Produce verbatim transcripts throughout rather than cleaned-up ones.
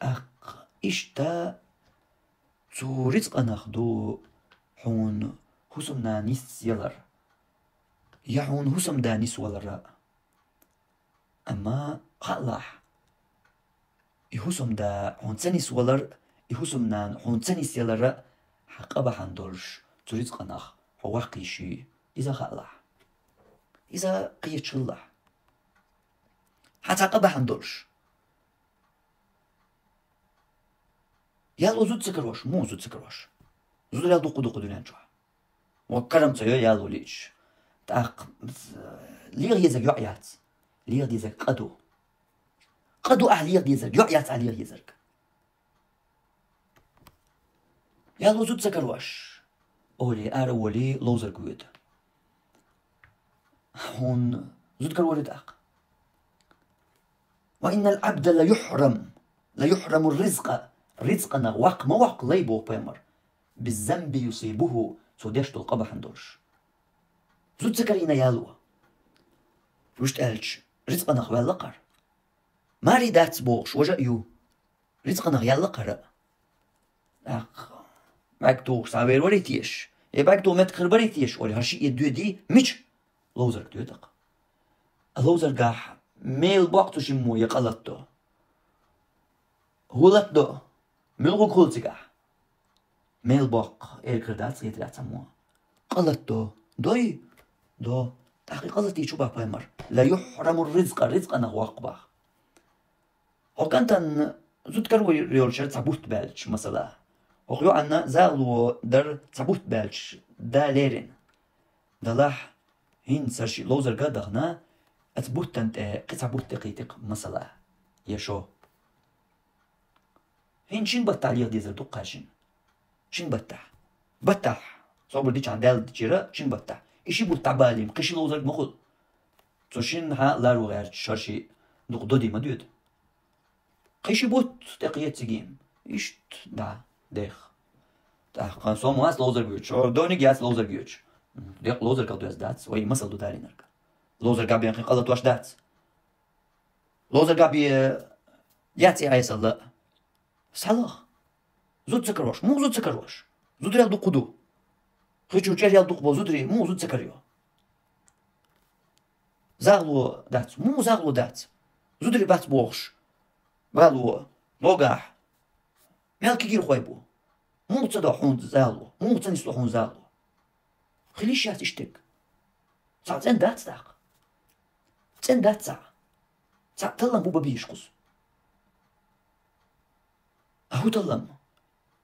ТӀаккха иштта цу рицкъанах ду хьуна хӀусамнана нисъялар, я хьуна хӀусамда нисвалар. Амма хаалахь, и хӀусамда хьуна ца нисвалар, и хӀусамнана хьуна ца нисъялар хьа къа бахьан долуш цу рицкъанах хьо ваккха йиш юй. Иза хаалахь. Иза кхеташ хилалахь. Хьа цхьа къа бахьан долуш. Яло зуда ца карош, муха зуда ца карош? Зударел дукха ду кху дуьнен чохь. Ва карам ца йо яло лиъча. ТӀаккха леха езарг йоӀ яц. Леха дезарг къа ду. Къа ду ахь леха дезарг, йоӀ яц ахь леха езарг. Яло зуда ца карош, олий, ара а волий, ловзарга воьду. Хьуна зуда карор ю тӀаккха. «Ва иннал Ӏабда ла юхьрам, ла юхьрамур ризкъа». Рицкъанах ваккха ма воккху лай, боху пайхамар. «Биззанби юсибуху», цо деш долу къа бахьана долуш. Зуда ца карийна яло. Вуьшта аьлча, рицкъанах ваьлла кхара. Маре дац бохуш, важа а ю. Рицкъанах яьлла кхара. ТӀаккха бӀаьрг тухуш цхьа вер варий теша? Я бӀаьрг туху меттиг хир барий теша, олий, хӀара шиъ а доьдий, мича? Ловзарга доьду-кх. А ловзаргахь мел боккху цу шиммо я къа латадо? ХӀун латадо? Муьлхарг хуьлу цигахь? Мел боккху эргара дац, хетарехь цхьаммо. Къа латадо? Дой? До. ТӀаккха и къа латийча хӀун боху пайхамар? «Ла юхьрамур ризкъа», рицкъанах воккху боху. ХӀокху кӀантана зуда карор йолуш яра цхьа бутт баьлча, масала. ХӀокху йоӀанна загӀало дара цхьа бутт баьлча, да лерина. Делахь, хӀинца шиъ ловзарга а дахана, оцу буттана тӀе кхин цхьа бутт тӀекхийтира-кх, масала. Я шо. ХӀинца шина баттахь леха дезар ду-кх кхара шина. Шина баттахь. Баттахь. Собар дичахьана даьлла дичира шина баттахь. И ши бутт дӀабалийна, кхин ши ловзарг ма хуьлу. Цу шинна хьан а ларо гӀерташ, хӀара шиъ дукха додий ма доьду. Кхин ши бутт тӀекхета цига. Иштта дӀа, дех. ТӀаккха со ма вац ловзарг воьдуш, хӀара дониг яц ловзарг йоьдуш. Декъа ловзаргах доьзна дац, вай масал ду далийнарг. Ловзаргахь бен кхин къа латош дац. Ловзаргахь бен яц и Ӏесалла. Схьалаха. Зуда ца карош. Муха зуда ца карош? Зударел дукха ду. Хи чу чӀерел дукха болу зударий муха зуда ца карайо? ЗагӀало дац. Муха загӀало дац? Зударий бац бохуш, вало, ногахь мел кегийрхой бу. Муха ца до хьуна загӀало? Муха ца нисло хьуна загӀало? Хила йиш яц иштта дерг. Цхьаъ цӀена дац тӀаккха. ЦӀена дац цхьаъ. Цхьаъ таллам бу бан безаш кхуза. А хӀун таллам?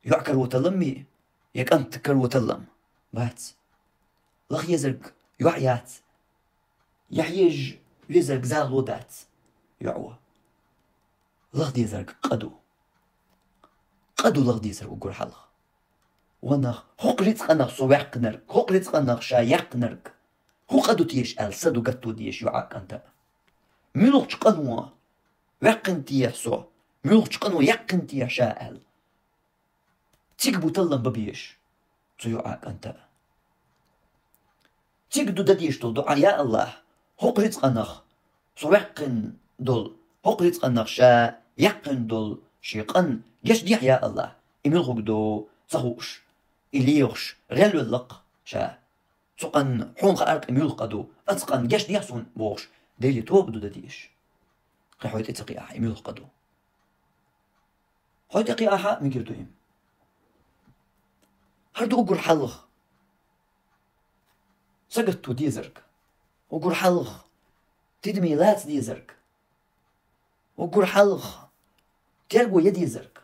ЙоӀ каро таллам ма ю, я кӀант каро таллам? Бац. Лаха езарг йоӀ яц. Я хьежа везарг загӀало дац. ЙоӀ ву. Лаха дезарг къа ду. Къа ду лаха дезарг уггар хьалха. Ва нах, хӀокху рицкъанах со ваьккхинарг, хӀокху рицкъанах ша яьккхинарг хӀун къа ду теша аьлла, са ду гатто дезаш йоӀа а, кӀанта а. Муьлхачу къано ваьккхина техьа со, муьлхачу къано яьккхина техьа ша аьлла. Цига бу таллам бан безаш цу йоӀа а, кӀанта а. Цига ду дан дезаш долу доӀа: «Я АллахӀ, хӀокху рицкъанах со ваьккхина долу, хӀокху рицкъанах ша яьккхина долу шен къан гечдехьа, я АллахӀ, и муьлхарг ду ца хууш, и лехаш, гӀелвелла-кх ша. Цу къанна хьуна хаьара-кх и муьлха къа ду, оцу къанна гечдехьа суна», — бохуш, Деле тоба ду дан дезаш. Кхин хьой тӀе ца кхиахь, и муьлха къа ду. Хьой тӀе кхиахь а мегар ду и. ХӀара ду уггар хьалха сагатто дезарг. Уггар хьалха тидаме лаца дезарг. Уггар хьалха терго ян дезарг.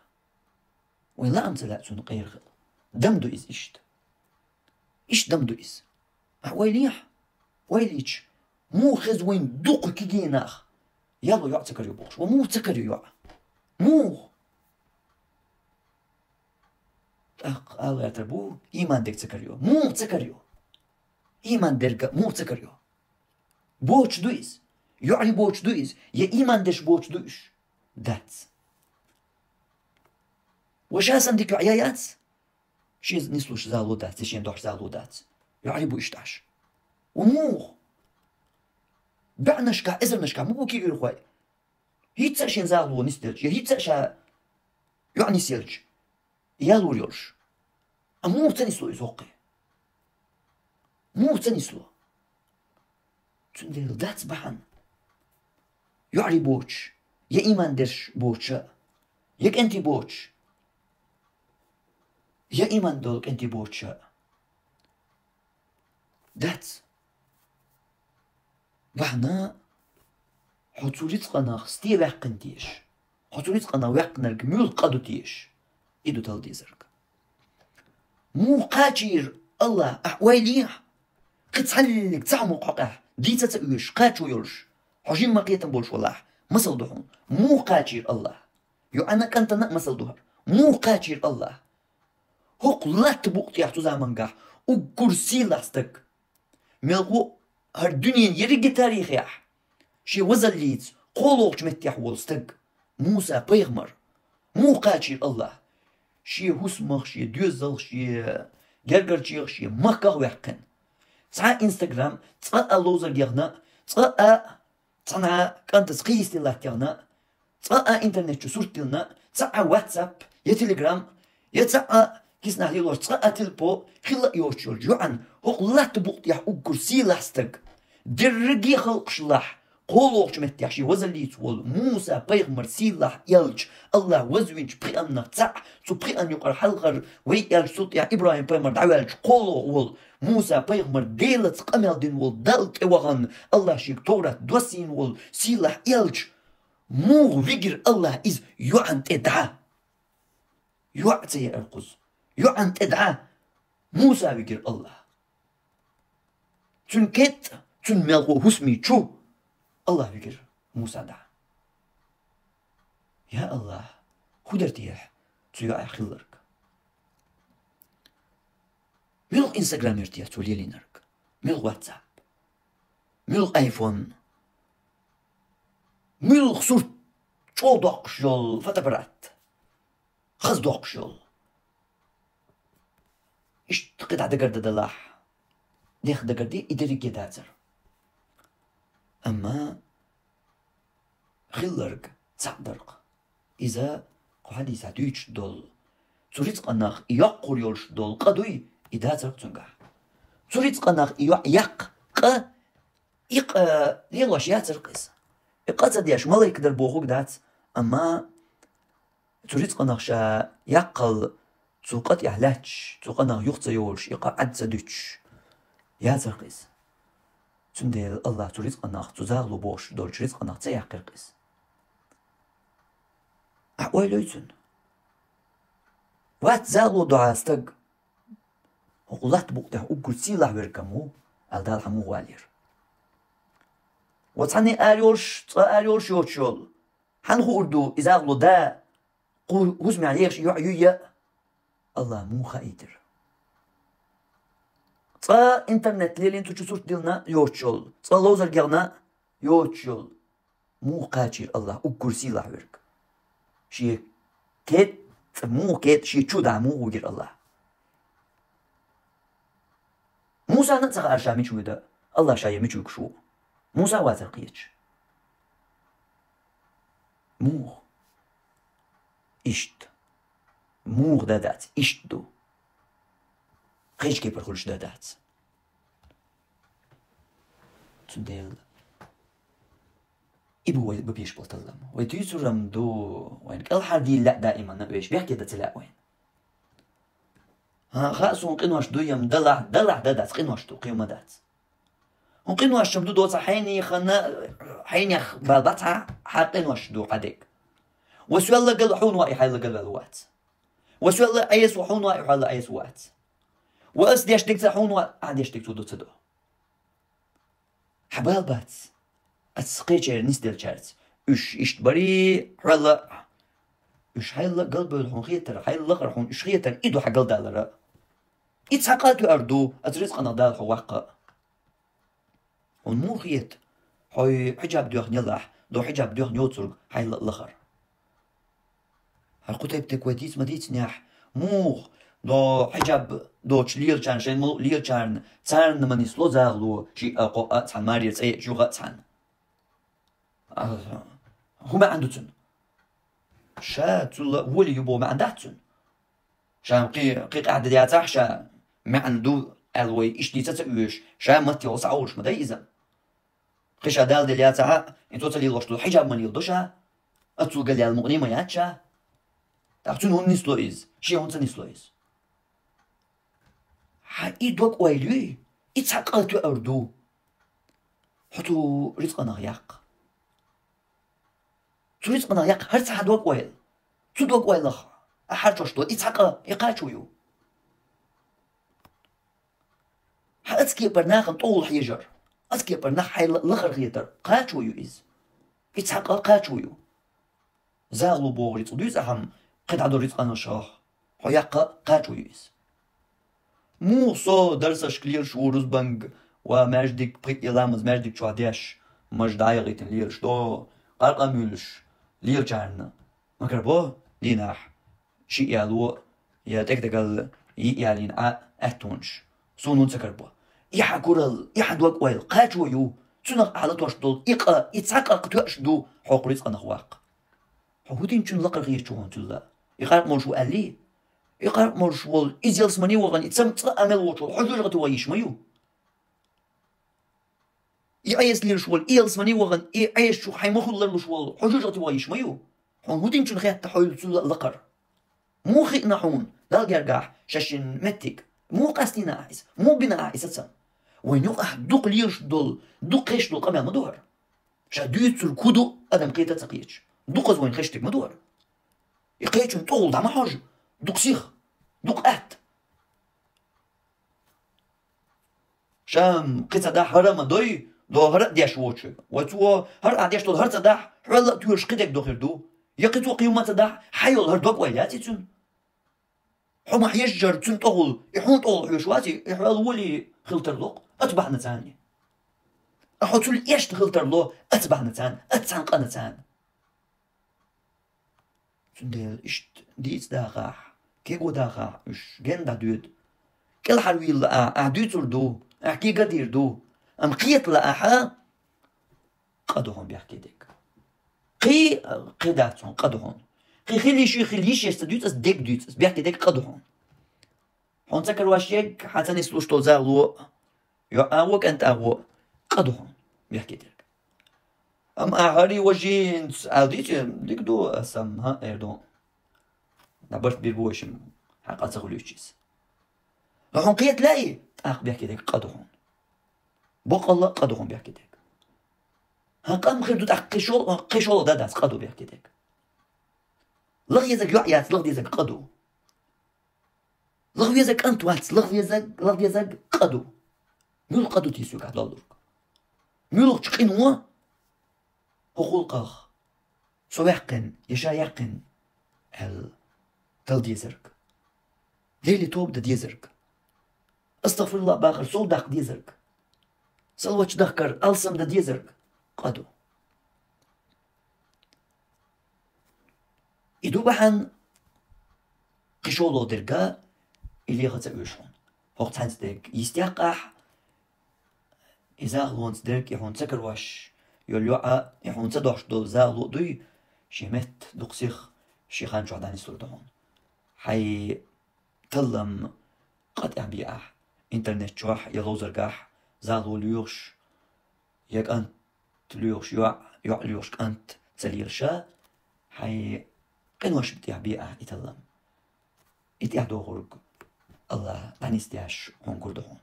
Вайн лаам ца лаьа цунна къера хила. Дам ду иза иштта. Иштта дам ду иза. Ахьа ойла йехьа, ойла йича, муха хеза вайн дукха кегий нах яло йоӀ ца карайо бохуш? Ва муха ца карайо йоӀ? Муха? ТӀаккха ала гӀертар бу, ийман дерг ца карайо. Муха ца карайо? Ийман дерг муха ца карайо? Боцуш ду иза? ЙоӀарий боцуш ду иза? Я ийман дерш боцуш ду уьш? Дац. Ва ша санна дика йоӀ яц? Шен нислуш загӀало дац, я шен дохьуш загӀало дац. ЙоӀарий бу иштта Ӏаш. Ва муха? БӀеннашкахь, эзарнашкахь ма бу кегийрхой. ХӀинца а шен загӀало нисделча, я хӀинца а ша йоӀ нисъелча, ялур йолуш. Амма муха ца нисло иза хӀокхе? Муха ца нисло? Цундела дац бахьана йоӀарий боцуш, я ийман дерш боцуша, я кӀентий боцуш, я ийман долу кӀентий боцуша. Дац. Бахьана, хьо цу рицкъанах сте ваьккхина теша? Хьо цу рицкъанах ваьккхинарг муьлха къа ду теша? И ду тала дезарг. Муха кхачийра Аллах, ахь ойла ехьа? Кхин цхьаллиг цхьа хӀума хьокъехь дийца ца оьшуш, кхачо йолуш, хьо жимма кхетам болуш валахь, масал ду хьуна. Муха кхачийра Аллах? ЙоӀана, кӀантана а масал ду хӀара. Муха кхачийра Аллах? ХӀокху латта букъа тӀехь цу замангахь уггар сийлахь стаг. Мелхо хӀара дуьненан ерриге тарихехь шен вазаллица кхоалгӀачу меттехь волу стаг, Муса-пайхамар. Муха кхачийра Аллах? Шен хӀусамах, шен доьзалх, шен гергарчех, шен махках а ваьккхина. Цхьа а Instagram, цкъа а ловзарг яхна, цкъа а цхьана кӀантаца кхин йисте латтаехна, цкъа а интернет чу сурт диллина, цхьа а WhatsApp, я Telegram, я цхьа а киснахь лелош цкъа а телепо хилла а йоцуш йолчу йоӀана, хӀокху латта букъа тӀехь уггар сийлахь стаг, дерриге халкъашлахь кхоалгӀачу меттехь шен вазаллица волу Муса-пайхамар сийлахь элча, Аллах вазвинчу пхиамнах цхьаъ, цу пхиъан юкъара хьалхара вай элча, цул тӀаьхьа ИбрахӀим-пайхамар дӀаваьллачу кхоалгӀа волу Муса-пайхамар, Делаца къамел дина волу, Далла тӀевахана, Аллах шега Товрат доссийна волу сийлахь элча, муха вигира Аллах иза йоӀана тӀе дӀа? ЙоӀ ца яра кхуза. ЙоӀана тӀе дӀа Муса вигира Аллах. Цуьнан кеда, цуьнан мелхо хӀусамий чу Аллах вигира Муса дӀа. Я Аллах, хӀун дара техьа цу йоӀех хилларг? Муьлха Instagram яра техьа цо лелийнарг? Муьлха WhatsApp? Муьлха iPhone? Муьлха сурт чӀогӀа доккхуш йолу фотоаппарат? Хаза доккхуш йолу? Иштта кхидӀа дагардан далахь, дехха дагарде, и дерриге дацара. Амма хилларг цхьаъ дара-кх. Иза кху хьадисехь дуьйцуш долу, цу рицкъанах и йоккхур йолуш долу къа дуй, и дацара-кх цуьнгахь. Цу рицкъанах и йоӀ яккха къа, и къа лелош яцара-кх иза. И къа ца деш малайк дара бохург дац, амма цу рицкъанах ша яккхал, цу къа тӀехь лаьтташ, цу къанах юха ца йолуш, и къа Ӏад ца дуьтуш, яцара-кх иза. Цундела Аллах цу рицкъанах, цу загӀло бохуш долчу рицкъанах ца яьккхира-кх иза. Ахь ойла йой цунна? Вац загӀло догӀа стаг, хӀокху латта букъа тӀехь уггар сийлахь верг хӀун ву аьлла, Дала хьан муха валийра? Ва цхьанне ара йолуш, цкъа ара йолуш йоцуш йолу, хьан хуур ду и загӀло да, кху хӀусамехь ехаш йоӀ юй а? Аллах муха хаийтира? Цкъа интернет лелийна, цу чу сурт диллина йоцуш йолу, цкъа ловзарг яхна йоцуш йолу, муха кхачийра Аллах уггар сийлахь верг? Шен кеда, муха кеда, шен чу дӀа муха вигира Аллах? Мусана а ца хаьара ша мича вуьду, Аллах ша я мича вуьгуш ву. Муса вацара кхеташ. Муха? Иштта. Муха да дац, иштта ду. Кхечу кепара хуьлуш да дац. Цундела и бу вай бан безаш болу таллам. Вай туьйцурам ду, вайна кӀелхьардийла лаьа даиманна, вешан бехке дан ца лаьа вайна. ХӀан, хаьа суна, къинош дуй-м, далахь, далахь дан дац, къинош ду, кхин ма дац. ХӀун къинош-м ду доцахь, хьенехана, хьенех бала бац хьан, хьан къинош ду хьан дег? Ва соьлла гал хьуна ваий, хьайла галваьлла вац. Ва соьлла Ӏеса ву хьуна ваий, хьайла Ӏеса вац. Ва ас деш дерг ца хьуна ваий, ахь деш дерг цо до ца до. Хьан бала бац ас кхечеран нисделлачаьрца? Уьш иштта барий, хьоьлла а. Уьш хьайла галбевлла хьуна хетар, хьайла лахара хьуна уьш хетар, и ду хьан галдалар. И цхьа къа а тоьар ду, аса рицкъанах Дала хьо ваккха а. Хьуна муха хета, хьо хьиджаб доьхна ялахь, до хьиджаб доьхна йоцург хьайла а лахара? ХӀара кху тайпа дерг вай дийца ма дийцинехь, муха до хьиджаб доцуш лелачарна, шайн муьлхха лелачарна, царна ма нисло загӀло, шиъ а, кхоъ а цхьаьна, марера цӀе а, юха а цхьаьна? А, хӀун маьӀна ду цуьнан? Ша цул воли ю бо маьӀна дац цун. Ша кхи, кхи къаьхьа даьцахь, ша маьӀна ду аьлла вай иштта дийца ца оьшу, ша матте йолу схьаолуш ма дай иза. Кхи ша Дала делла яцахь, и цо ца лелош долу хьиджаб ма леладо ша, аццул галъяьлла мукъане ма яц ша. ТӀаккха цуьнан хӀунда нисло иза? Шен хӀунда ца нисло иза? Хьан и дог-ойла юй, и цхьа къа тоьар ду. Хьо цу рицкъанах яккха. Цу рицкъанах яккха хӀара цхьа хьан дог-ойла. Цу дог-ойлах ахь хьарчош долу и цхьа къа, и кхачо ю. Хьан оцу кепара нахана тӀехула хьежар, оцу кепара нах хьайла лахара хетар кхачо ю иза. И цхьа къа кхачо ю. Загало богӀу рицкъа дуьйцу ахьа, кхидӀа долу рицкъанашах хьо яккха кхачо ю иза. Муха со дарсашка лелаш ву рузбанга ва маьждиг, пхиъ ламаз маьждиг чохь деш, маж дӀаяхийтина лелаш до, къаркъа муьйлуш лелачарна ма карабо дийнахь шиъ яло я тӀекадагал йиъ ялийна Ӏа аьттонаш. Суна хӀунда ца карабо? И хьан куралла, и хьан дог-ойла кхачо ю, цунах ахь латош долу и къа, и цхьа къа тоьаш ду хьо кху рицкъанах ваккха. Хьо хӀун динчун лакхара хеташ ву хьуна цуьлла? И къаркъа молуш ву аьллий? И къаркъа молуш волу, иза ялсамане вахана, и цамцкъа а мел воцуш волу хьо жоьжахати ван йиш ма ю? И Ӏеса лелаш волу, и ялсамане вахана, и Ӏеса чу хьайн мохуьлларлуш волу хьо жоьжахати ван йиш ма ю? Хьуна хӀун динчун хетта хьо юьллу цуьлла а лакхара? Муха хиъна хьуна, Далла гергахь, шайшинна меттиг? Муха къастийна ахь иза? Муха бина ахь иза сацам? Вайн юкъахь дукха лелаш долу, дукха хезаш долу къамел ма ду хӀара. Ша дуьйцург хӀун ду, адам кхета а ца кхеташ, дукхаза вайна хезаш дерг ма ду хӀара. И кхечун тӀехула дӀа ма хьожа, дукха сиха, дукха атта. Ша кхин ца дахь хӀара а ма дой, до хӀара а деш воцуьнга. Вай цо хӀара а деш долу хӀара ца дахь, хьол а тоьшуш кхидерг до хир ду. Я кхин цо кхин хӀума ца дахь, хьан йолу хӀара дог-ойла яц и цуьнан? Хьо ма хьежжара цуьнан тӀехула, и хьуна тӀехула хьоьжуш вац и, и хьол воли хила тарло-кх, оцу бахьанаца а. А хьо цул эшна хила тарло оцу бахьанаца а, оцу цхьана къанаца а. Цундела иштта дийца дахахь, кего дахахь, уьш гена дӀадоьду. КӀелхьарвийла ахь, ахь дуьйцур ду, ахь кега а дийр ду. Амма кхеталахь ахь, къа ду хьуна бехке дерг. Кхин, кхин дац хьуна, къа ду хьуна. Кхин хила йиш, хила йиш еш ца дуьйцу ас, дерг дуьйцу ас, бехке дерг къа ду хьуна. Хьуна ца карош ерг, хьан ца нислуш долу загало, йоӀ а во, кӀант а во, къа ду хьуна бехке дерг. Амма ахь хӀара важа хӀинца аьлла дийци, дика ду, ас ам хӀан эр ду. ДӀабарт бир бу вайшимма, хьан къа ца хуьлуьйтуш иза. Хьуна кхета лаьий, тӀаккха бехке дерг къа ду хьуна. Боккъалла а къа ду хьуна бехке дерг. ХӀан къа ма хир ду тӀаккха кхин шол-, кхин шолгӀа дан дац, къа ду бехке дерг. Лаха везарг йоӀ яц, лаха дезарг къа ду. Лаха везарг кӀант вац, лаха везарг, лаха дезарг къа ду. Муьлха къа ду те соьгахь доллург? Муьлхачу къино хӀокху гӀуллакхах со ваьккхина, я ша яьккхина аьлла дала дезарг. Деле тоба дан дезарг. АстагӀфируллахӀ бахар сов даккха дезарг. Салаваташ дахкар алсам дан дезарг къа ду. И ду бахьана кхин шолгӀа дерг а, и леха ца оьшу хьуна. ХӀокху цхьаьнца дерг йистехь ахь, и загӀалонца дерг, и хьуна ца карош йолу йоӀ а, и хьуна ца дохьуш долу загӀало а дуй, шен метта дукха сиха, шен хан чохь дӀанислур ду хьуна. Хьайн таллам къа тӀехь бе ахь, интернет чохь я ловзаргахь загӀало лоьхуш, я кӀант лоьхуш йоӀ, йоӀ лоьхуш кӀант ца лелаш а, хьайн къиношна тӀехь бе ахь и таллам. И тӀехь дохург АллахӀа дӀанисдеш хьуна гур ду хьуна.